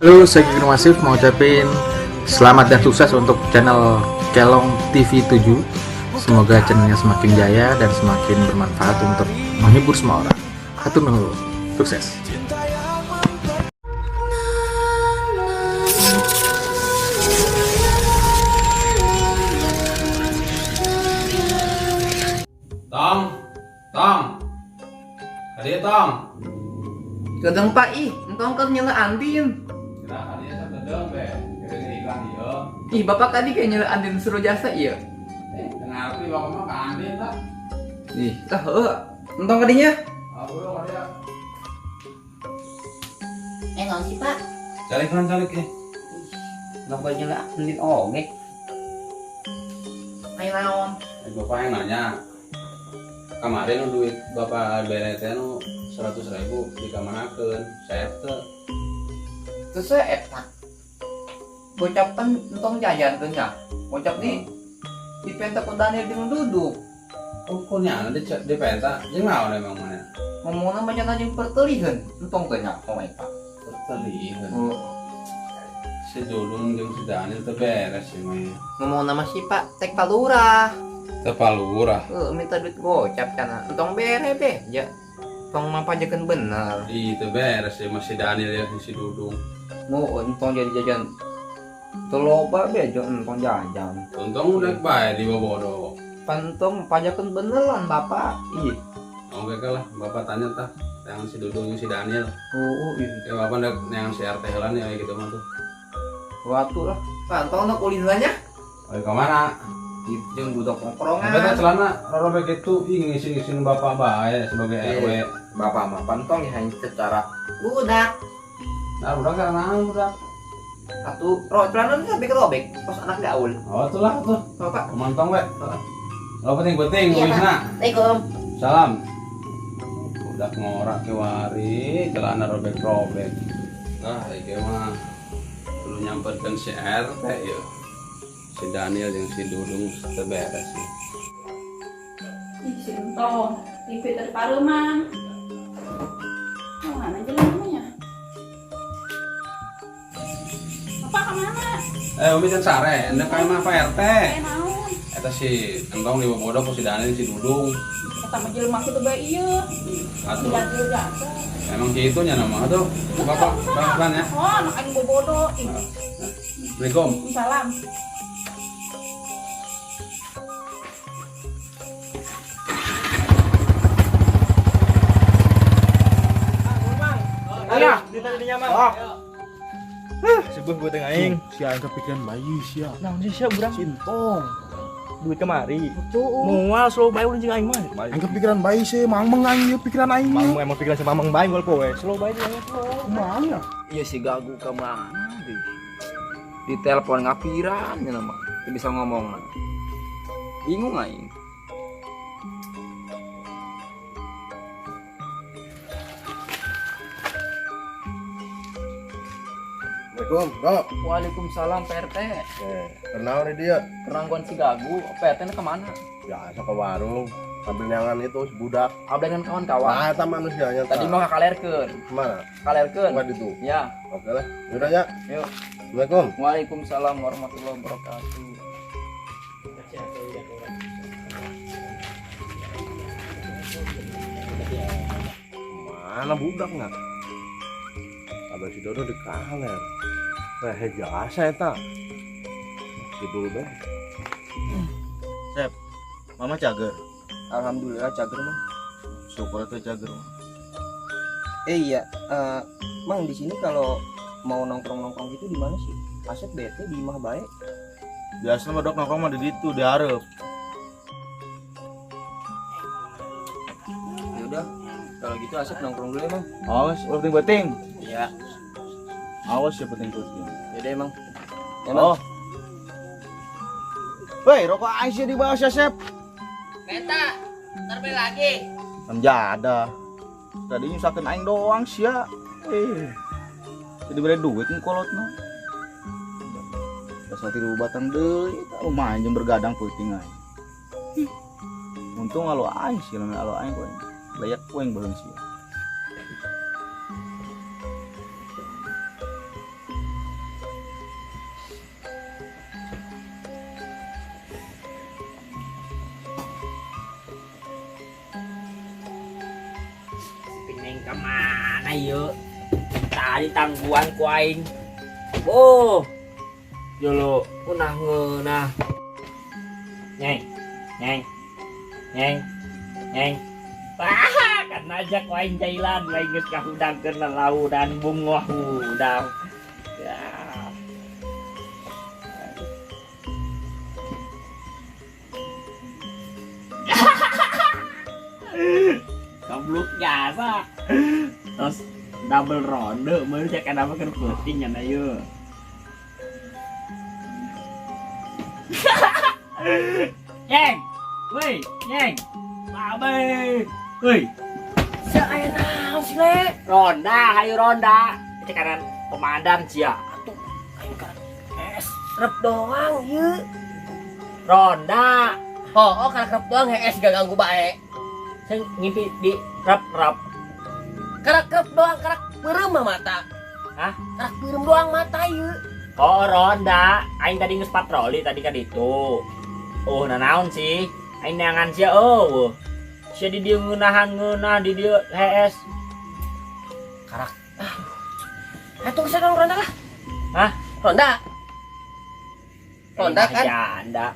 Halo, saya Kiki Masif mau ucapin selamat dan sukses untuk channel Kelong TV 7. Semoga channelnya semakin jaya dan semakin bermanfaat untuk menghibur semua orang. Hatur nuhun. Sukses. Tong, tong, kadieu tong. Gedeng Pak ih, entong kan nyela Andin. Kira kadieu sok gedeng be, kira iklan ieu. Ih, bapak tadi kayak nyela Andin suruh jasa iya. Eh, teu ngarti bapak mah ka Andin lah. Ih, tah heuh. Entong kadinya. Oh, bro, kadieu. Eh, naon sih, Pak? Calik kan calik eh. Entong kayak nyela Andin oge. Ayo naon? Eh, bapak yang nanya. Kemarin nu duit bapak bere teh nu 100.000 dikamanakeun? Saya teu. Terus saya eta. Gocap kan entong jajan tuh nya. Gocap nih dipenta ku Daniel jeung duduk. Oh, kunyana di dipenta jeung naon emang mana? Ngomongna banyak jeung pertelihan. Entong teh nya kong eta. Pertelihan. Oh. Si Dudung jeung si Daniel teu beres sih mah. Ngomong nama si Pak tek palurah. Teu palurah. Minta duit gocap cana. Entong bere be ya. Tong mapajakeun bener. Ih, teu beres sih mah si Daniel ya si Dudung. Mau entong jadi jajan. Teu loba be jo entong jajan. Untung udah bae di bobodo. Pantong pajakeun beneran bapak. Ih. Oke lah, bapak tanya tah yang si Dudung yang si Daniel. Oh, ih. Ya bapak ndak yang si RT heula nih kayak gitu mah tuh. Waktu lah. Pantong nu ulin heula nya. Ayo ke mana? Di jeung budak nongkrongan. Tapi celana robek itu ih ngisin-ngisin bapak bae sebagai RW. Bapak mah pantong ya hanya secara budak. Nah, budak karena naon budak? Atuh, ro celana nu sampai robek pas anak gaul. Oh, itulah tuh. Bapak mantong we. Lo penting-penting Iya, Pak. uisna. Assalamualaikum. Salam. Budak ngorak ke wari, celana robek-robek. Nah, iki mah perlu nyamperkeun si RT ya. Si Daniel jeung si Dudung teu beres sih. Ih, si Entong, TV dari Pareman. Oh, mana jalannya? Bapak kemana? Eh, Umi can sare, endek ka imah Pak RT. Eh, naon? Eta si Entong di bobodo ku si Daniel si Dudung. Eta mah jelema kitu bae ieu. Atuh. Jadul jasa. Emang kitu nya nama tuh. Bapak, pelan-pelan ya. Oh, anak aing bobodo. Ih, Assalamualaikum. salam. Ayo, ditanya mah. Sebuah buat yang aing. Si aing kepikiran bayi sia. Naon sih sia urang? Sintong. Duit kemari. Moal slow bae ulun jeung aing mah. Aing kepikiran bayi sih, mang aing ieu pikiran aing. Mamang emang pikiran sama mamang bae moal poe. Slow bae dia slow. Kumaha ya? Iya si gagu ke mana deh. Di telepon ngapiran ya nama. Teu bisa ngomong. Bingung aing. Assalamualaikum, Dok. Waalaikumsalam Pak RT. Eh, kenal nih dia. Kerangguan si gagu, Pak RT kemana? Biasa ke warung sambil nyangan itu si budak. Abda dengan kawan-kawan. Nah, eta manusianya Tadi mah kakalerkeun. Kemana? Kalerkeun. Bukan itu. Ya. Oke lah. Yaudah ya. Yuk. Assalamualaikum. Waalaikumsalam warahmatullahi wabarakatuh. Mana budak nggak? Abah si Dodo di kaler. Nah, jasa eta. Kidul bae. Sep. Mama cager. Alhamdulillah cager mah. Syukur atuh cager. Eh iya, Mang di sini kalau mau nongkrong-nongkrong gitu di mana sih? Asep bete di imah bae. Biasa mah dok nongkrong mah di ditu di hareup. Ya udah, kalau gitu Asep nongkrong dulu ya, Mang. Awas, ulah penting-penting. Iya. Awas ya penting-penting. Yaudah, Mang. Ya, Mang. Oh. Woi, rokok aing sih di bawah sia, Sep. Beta, ntar beli lagi. Menjada. Tadi nyusahin aing doang sia. Eh. Jadi bere duit ngkolotna. Dasar tiru batang deui, eta lumayan jeung bergadang peuting aing. Untung alo aing sih, lamun alo aing ku aing. Layak ku aing beuheung sia. Ayo. Tadi tangguhan ku aing. Oh. Jolo ngeunah ngeunah. Nyeng. Nyeng. Nyeng. Nyeng. Wah, kan aja ku aing jailan aing geus kahudangkeun lalaudan bungoh hudang. Ya. Goblok jasa. Terus double ronde meun cek kenapa keur peuting nya ieu. Nyeng. Woi, nyeng. Babe. Woi. Sia aya naon sih le? Ronda, hayu ronda. Cek kanan komandan sia. Atuh aing kan es rep doang ieu. Ronda. Oh, oh karek rep doang hees gak ganggu bae. Sing ngimpi di rep-rep. Karek rep doang, karek peureum mah mata. Hah? Karek peureum doang mata ieu. Oh, ronda. Aing tadi geus patroli tadi kan itu. Oh, nanaon sih? Aing neangan sia eueuh. Sia di dieu ngeunahan ngeunah di dieu hees. Karak. Atuh geus dong ronda lah. Hah? Ronda. Ronda kan? Janda.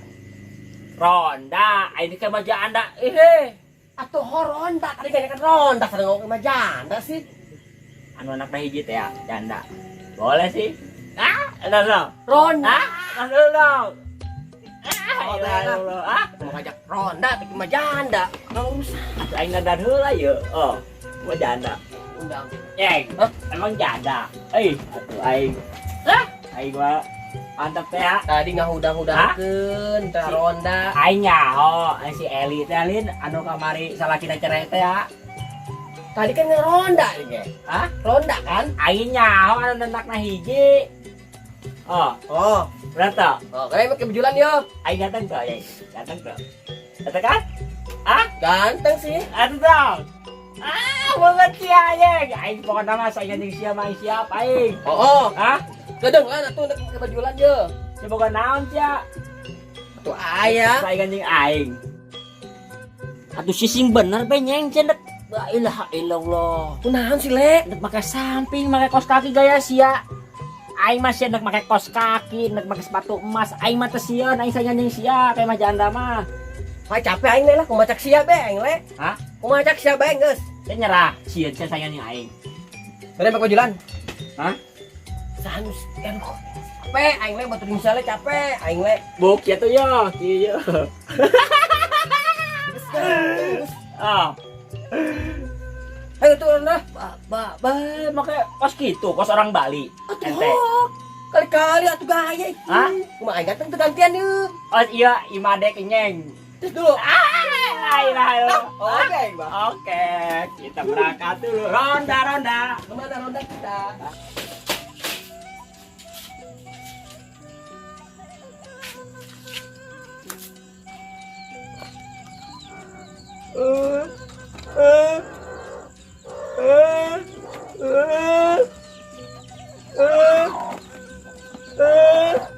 Ronda, aing teh mah janda. Ih. Atuh ronda, tadi kan kan ronda sareng ngomong mah janda sih. Anu anak hiji teh ya, janda. Boleh sih. Ah, udah dong. Ronda. Ah, udah dong. Ah, ah, mau ngajak ronda tapi mah janda. Nggak usah. Atuh aing ngadan heula ye. Oh, mah janda. Undang. Nyeng. Hah? Emang janda. Eh, atuh aing. Hah? Aing mah mantap teh ya. Tadi ngahudang-hudangkeun teh ronda. Aing nyaho, aing si Eli teh lin anu kamari salakina cerai teh ya. Tadi kan ngeronda ini. Hah? Ronda kan? Aing nyaho anu nenakna hiji. Oh. Oh, bener toh? Oh, kalian pakai bejulan yo. Aing ganteng toh, ya. Ganteng toh. Ganteng kan? Hah? Ganteng sih. Aduh dong. Ah, banget sih aing. Aing pokoknya mah saya jeung sia mah siap aing. Oh, oh. Hah? Gedeng lah atuh nek pakai bajulan ye. Sia boga naon sia? Atuh aya. Saya jeung aing. Atuh sising bener be nyeng cendek. La ilaha illallah. Kunaon sih le? Nek make samping, make kos kaki gaya sia. Aing mah sia nek make kos kaki, nek make sepatu emas, aing mah teu sieun, aing saingan jeung sia kayak mah janda mah. Wah capek aing le lah, kumaha cak sia be aing le. Hah? Kumaha cak sia bae geus. Sia nyerah, sieun sia saingan jeung aing. Bade make bajulan? Hah? Sahanus, aduh. Capek aing le batur misalnya capek aing le. Buk ya tuh yo, kieu. Ah. Ayo tuh ronda. Ba ba make kos gitu, kos orang Bali. Atuh. Kali-kali atuh gaya iki. Hah? Kumaha aing ganteng teu gantian ieu. Oh iya, imade kenyeng. Terus dulu. Ah, la ilaha illallah. Oke, Bang. Oke, kita berangkat dulu. Ronda, ronda. Kemana ronda kita?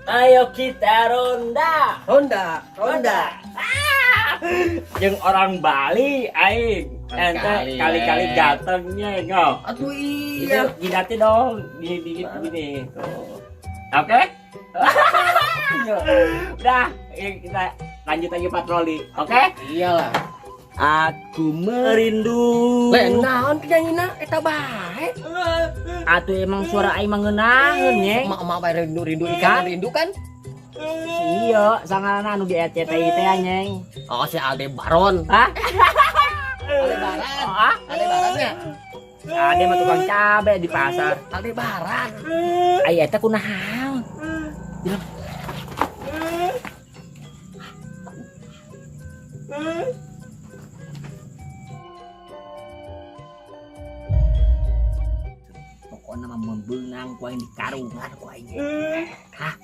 Ayo kita ronda. Ronda, ronda. Ah, jeung orang Bali aing. Ente kali-kali gantengnya ngo. Atuh iya. Gini dong, gini gini. Tuh. Oke? Udah, kita lanjut lagi patroli. Oke? Iyalah. Aku merindu. Le naon kenyanyina eta bae. Atuh emang suara aing mah ngeunaheun nyeng. Emak-emak bae rindu-rindu ikan rindu kan? Iya, sangarana anu di RCTI teh nyeng. Oh, si Aldebaran. Hah? Aldebaran. Oh, ah? Aldebarannya. Ade mah tukang cabe di pasar. Aldebaran. Aya eta kunaon? Pokoknya mah mun beunang ku aing dikarungan ku aing. Hah?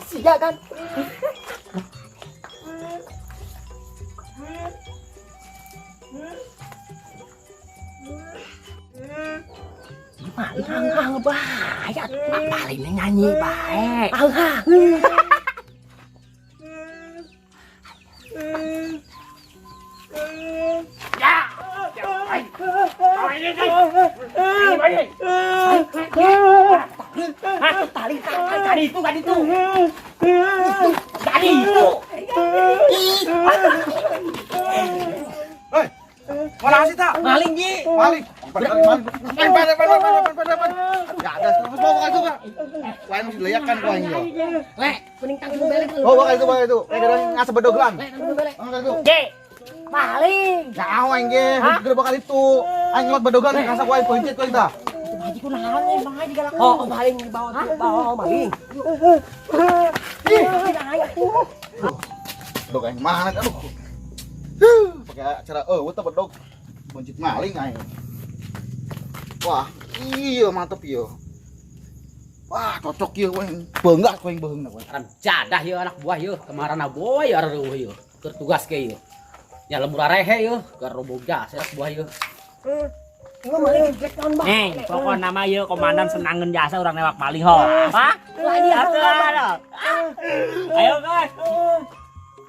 Sia kan? Hang hang bae, paling nyanyi bae. Hang hang. Ya. Tali tali itu kan itu. Tali itu. Hei, mana sih tak? Maling Ji. Maling. Maling. Ya ada terus bawa itu, Pak. Lain mesti dilayakan kau ini. Lek, mending tanggung belek. Oh, bawa itu, bawa itu. Kayak ngasih bedoglan. Lek, tanggung belek. Itu. Ji. Maling. Ya aing ge, gerbek kali itu. Aing ngelot bedogan ngasah ku aing pencet ku aing tah. Haji ku naon nih, Bang Haji galak. Oh, maling dibawa tuh, bawa maling. Ih, bedog aing mana aduh. Pakai acara eueuh teh bedog. Pencet maling aing. Wah, iya mantep ieu. Wah, cocok ieu aing. Beunggah ku aing beheungna ku. Aran jadah ieu anak buah ieu, kemarin boy areueuh ieu. Keur tugas ke ieu. Ya lemur arehe ieu, keur robog jas anak buah ieu. Neng, pokoknya nama ieu komandan senangeun jasa urang newak maling ho. Hah? Ayo guys.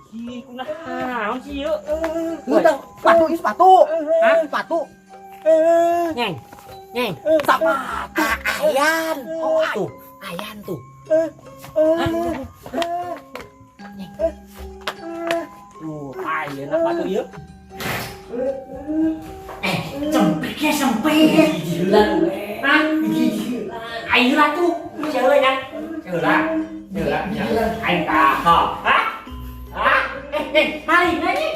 Ih, kunaon sih ieu? Sepatu, ieu sepatu. Hah? Sepatu. Neng. Neng. Sepatu ayan. Oh, tuh, ayan tuh. Neng. Tuh, ayeuna sepatu ieu. Sempit ya sempit. Gila we. Hah? Gila. Ayeuna tuh. Ceula nya. Ceula. Ceula. Aing tah. Hah? Hah? Maling lagi.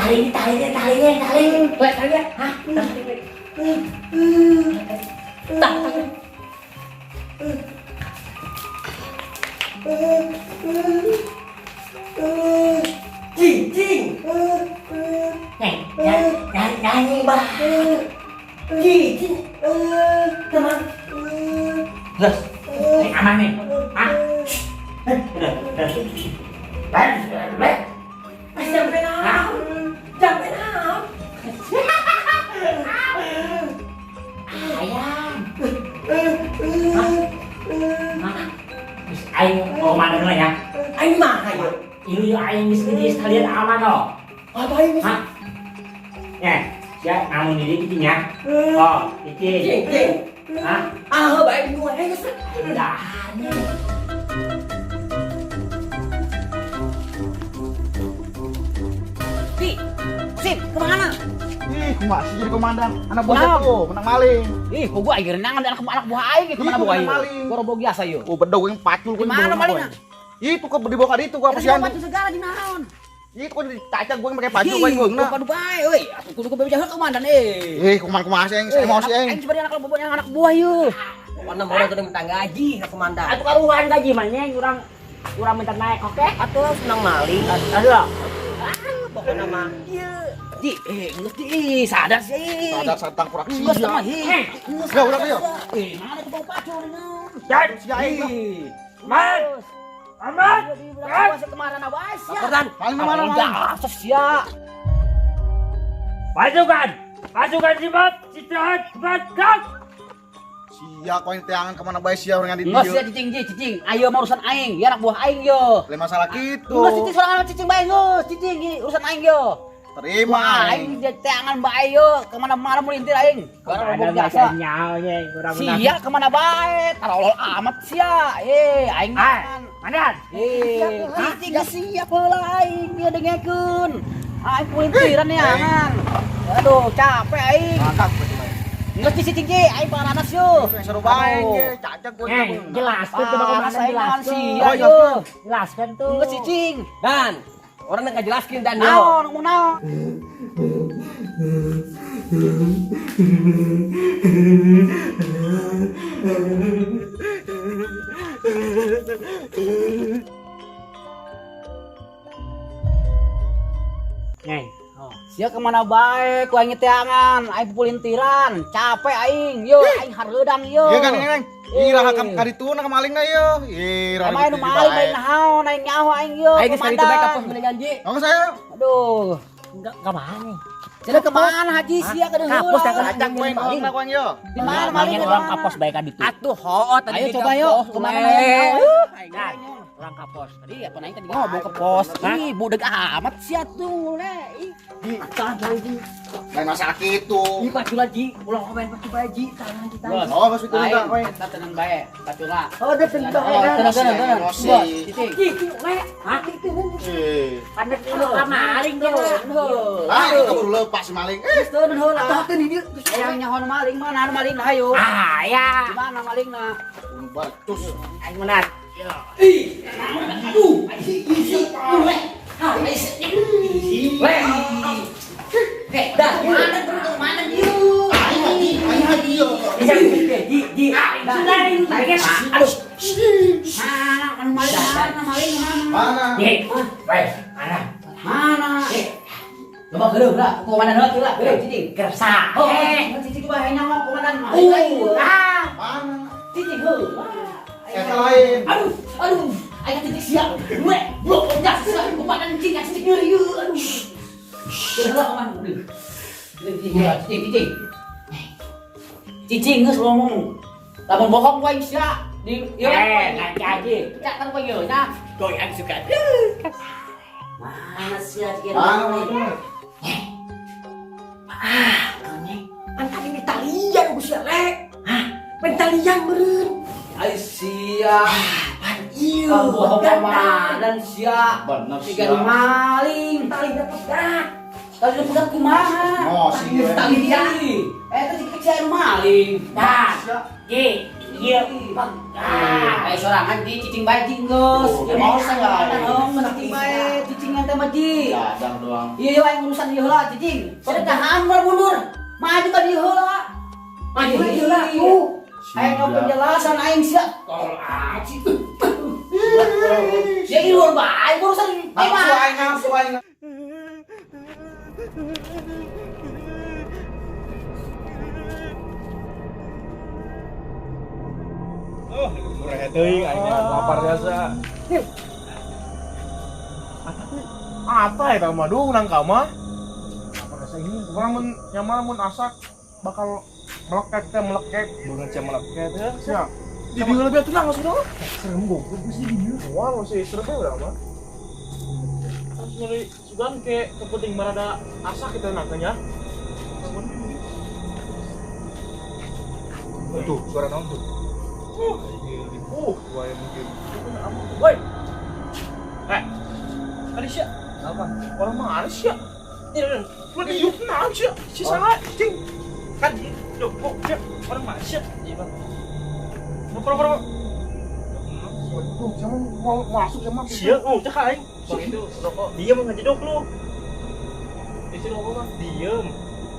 Taling, taling, taling, taling. Lek, taling. Hah? Tak. Cing, Neng, nyanyi bah. Cing, teman. Gas, neng aman nih. Hah? Sampai naon? Sampai naon? Ayam. Hah? Aing mau kemana dulu ya? Aing mah ayo. Ieu aing geus geus kalian aman loh. Apa aing? Hah? Ya, ya namun ini kitu nya. Oh, iki. Cing, cing. Hah? Ah, bae bingung aing geus. Dah. Di, Sip, kemana? Ih, kumaha sih jadi komandan? Anak buah tuh, menang maling. Ih, kok gua aing renangan anak buah aing ke mana buah aing? Gua robog biasa ieu. Oh, bedog yang pacul ku. Mana malingna? Ih, tuh ke dibawa ka ditu gua apa sih? Pacul segala di naon? Ih, kok ditacak gua yang pakai pacul gua yang beungna. Kudu bae euy. Atuh kudu bebeja komandan eh. Ih, kumaha kumaha sih aing emosi aing. Aing sebagai anak buah anak buah ieu. Pokokna mah urang kudu minta gaji ka komandan. Atuh karuhan gaji mah nya urang minta naik oke? Atuh senang maling. Aduh. Pokokna mah ieu. Ji, geus di sadar sih. Sadar santang kurang sia. Geus mah hi. Ya udah yo. Mana tuh bau pacul ini? Dan sia aing. Man. Aman. Awas kemarin awas ya. Laporan. Paling mana mana. Sia. Pasukan. Pasukan cepat, istirahat, cepat, gerak. Sia kau yang teangan kemana bae sia orang di dieu. Geus sia cicing ji, cicing. Ayo mah urusan aing, ya anak buah aing yo. Lain masalah kitu. Geus cicing sorangan cicing bae geus, cicing urusan aing yo. Terima aing teangan bae yo, kemana-mana melintir aing. Barang robog jasa. Sia kemana bae, tarolol amat sia. Aing mandan. Cicing geus siap heula aing ieu dengekeun. Aing pelintiran neangan. Aduh, capek aing. Mantap. Geus cicing ji, aing paranas yo. Seru bae ge, cacak gua. Jelaskeun tuh komandan jelaskeun. Jelaskeun tuh. Geus cicing. Dan orang nggak jelaskin dan yo. Naon, ngomong naon. Neng. Sia kemana bae ku aing teangan, aing pulintiran, capek aing. Yo, aing hareudang yo. Iya kan, Neng. Ih, raha ka dituna ka malingna ieu. Ih, raha. Emang anu maling bae naon aing nyaho aing ieu. Aing geus kaditu bae ka pos mendingan Ji. Oh, saya. Aduh. Enggak ka mana? Cenah kemana Haji sia ka deui. Kapos dah Acak main maling ku aing ieu. Di mana maling orang kapos bae ka ditu. Atuh hooh tadi Ayo coba yuk, kemana aing? Orang kapos. Tadi apa naik tadi ngomong ke pos. Ih, budeg amat sia tuh le. Ih, Tahan Ji. Lain masalah kitu. Ih, pacula Ji. Ulah komen pacu bae Ji. Tahan Ji. Oh, geus itu enggak kowe. Kita tenang bae, pacula. Oh, udah tenang bae. Tenang tenang tenang. Emosi. Cicing. Ji, le. Hah? Eh. Panet lu ka maling dia. Ah, itu keburu lepas si maling. Eh, Turun heula. Atuh di dieu. Hayang nyaho maling mana anu maling hayu. Ah, ya. Di mana malingna? Bacus. Aing menang. Ih, aduh, isi, le. Ah, isi. Le. Eh, dah, mana terus mana dieu? Aing haji, aing haji ieu. Ji, Ji. Aduh. Mana anu maling mana maling mana? Mana? Ji. Weh, mana? Mana? Coba geuleuh lah, komandan heula lah, geuleuh cicing. Kersa. Oh, cicing bae nyaho komandan mah. Ah. Mana? Cicing heula. Eta lain. Aduh, aduh, aing cicing siap. Gue, blok jas komandan cicing cicing nyeri ieu, aduh. Geuleuh lah komandan. Cicing, cicing, cicing. Cicing geus ngomong. Lamun bohong ku aing sia. Di ieu Eh, lancar Ji. Cak kan ku ieu nya. Goyang suka. Mana sia Ji? Mana malingna? Ah, pan tadi ditalian ku sia le. Hah? Pentalian meureun. Ai sia. Pan ieu. Bohong komandan sia. Bener Siga sia. nu maling. Tali dapat. Tali budak kumaha? Emosi dia. Tali dia. Eh, tadi kecil anu maling. Dah. Ji, ieu pegat. Eh, sorangan di cicing bae cing geus. Oh, Ya mau bisa. saya cicing bae cicing teh mah Ji. Dadang doang. Iya, iya aing urusan ieu heula cicing. Tahan mundur. Maju ka dieu heula. Maju heula tuh. Aing mau penjelasan aing sia. Tol aci. Sia ieu bae urusan Nafsu aing, nafsu aing. Oh, murah teuing aing lapar biasa. Apa ya mah duh nangka mah? Lapar biasa ini urang mun nyaman mun asak bakal meleket teh meleket. Banget sia meleket ya. Siap. Di dieu lebih tenang langsung dong. Serem goblok sih di dieu. Wah, masih serem ya urang mah. Terus ngeri sugan ke kepenting marada asak kita nangkanya. Tuh, suara naon tuh? Wah mungkin. Woi. Eh. Alicia. Apa? Orang mana sih? Ini lu diuk naon sih? Si salah, cing. Kan loh, kok dia orang mana sih? Iya, Bang. Bro. Tuh, sama mau masuk sama. Sia, oh, cek aing. Bang itu rokok. Diem ngejedok lu. Isi rokok mah diem.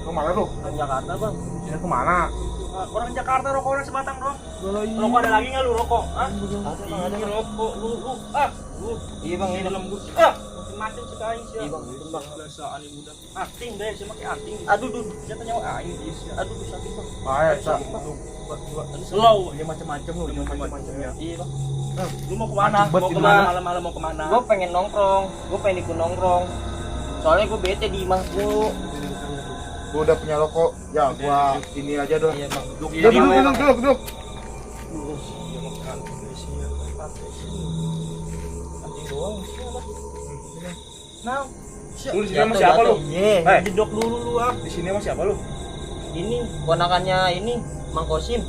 Kemana lu? Orang Jakarta, Bang. Ya kemana? Orang Jakarta rokoknya sebatang dong. Rokok ada lagi nggak lu rokok? Hah? Ada rokok lu lu ah lu. Iya bang ini dalam gua. Ah macam-macam suka aing sih. Iya bang, bang biasa ani budak. Acting deh, sih pakai acting. Aduh duh, jatuh nyawa aing sih. Aduh duh sakit bang. Baik, sakit. Slow, ya macam-macam lu, macam-macam ya. Iya bang. Lu mau kemana? Mau kemana malam-malam mau kemana? Gua pengen nongkrong, gua pengen ikut nongkrong. Soalnya gua bete di imah gua. Gua udah punya rokok, ya gua ini aja doang. Iya bang. Duduk, duduk, duduk, duduk. Nah, lu di sini sama siapa lu? Iya, jedok dulu lu ah. Di sini sama siapa lu? Ini ponakannya ini Mang Kosim.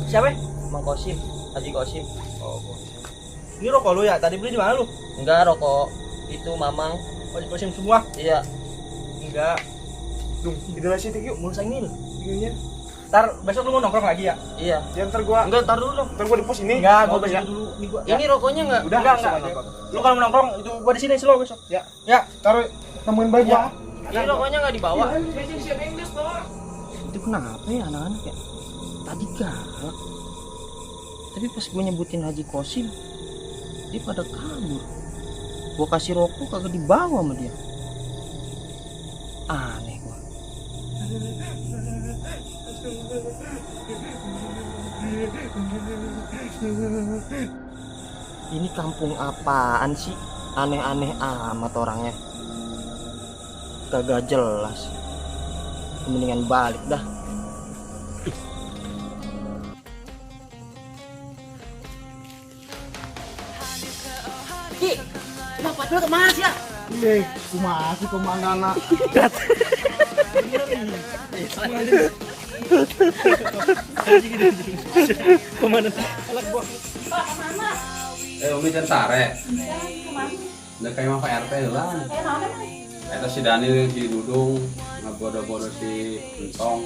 Siapa? Mang Kosim, Haji Kosim. Oh, Kosim. Ini rokok lu ya? Tadi beli di mana lu? Enggak, rokok itu Mamang. Haji Kosim semua? Iya. Enggak. Dung, tidur aja yuk. Mulus angin. Iya. Ntar besok lu mau nongkrong lagi ya? Iya. Ya ntar gua. Enggak, ntar dulu dong. Ntar gua di pos ini. Enggak, gua besok dulu. Ini gua. Ini rokoknya enggak? Udah, enggak. Lu kalau mau nongkrong itu gua di sini slow besok. Ya. Ya, ntar temuin baik gua. Ini rokoknya enggak dibawa. Itu kenapa ya anak-anak ya? Tadi galak. Tapi pas gue nyebutin Haji Kosim, dia pada kabur. Gue kasih rokok kagak dibawa sama dia. Aneh gua. Ini kampung apaan sih? Aneh-aneh amat orangnya. Kagak jelas. Mendingan balik dah. Ki, bapak lu kemana sih ya? Eh, kumaha sih komandana? Pak, kemana? Eh, Umi can sare. Kemana? Udah kayak mah Pak RT heula. Eh, naon emang? Eta si Daniel yang si Dudung ngabodo-bodo si Entong.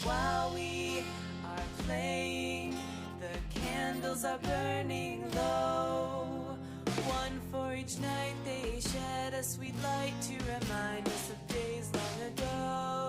While we are playing, the candles are burning low. One for each night they shed a sweet light to remind us of days.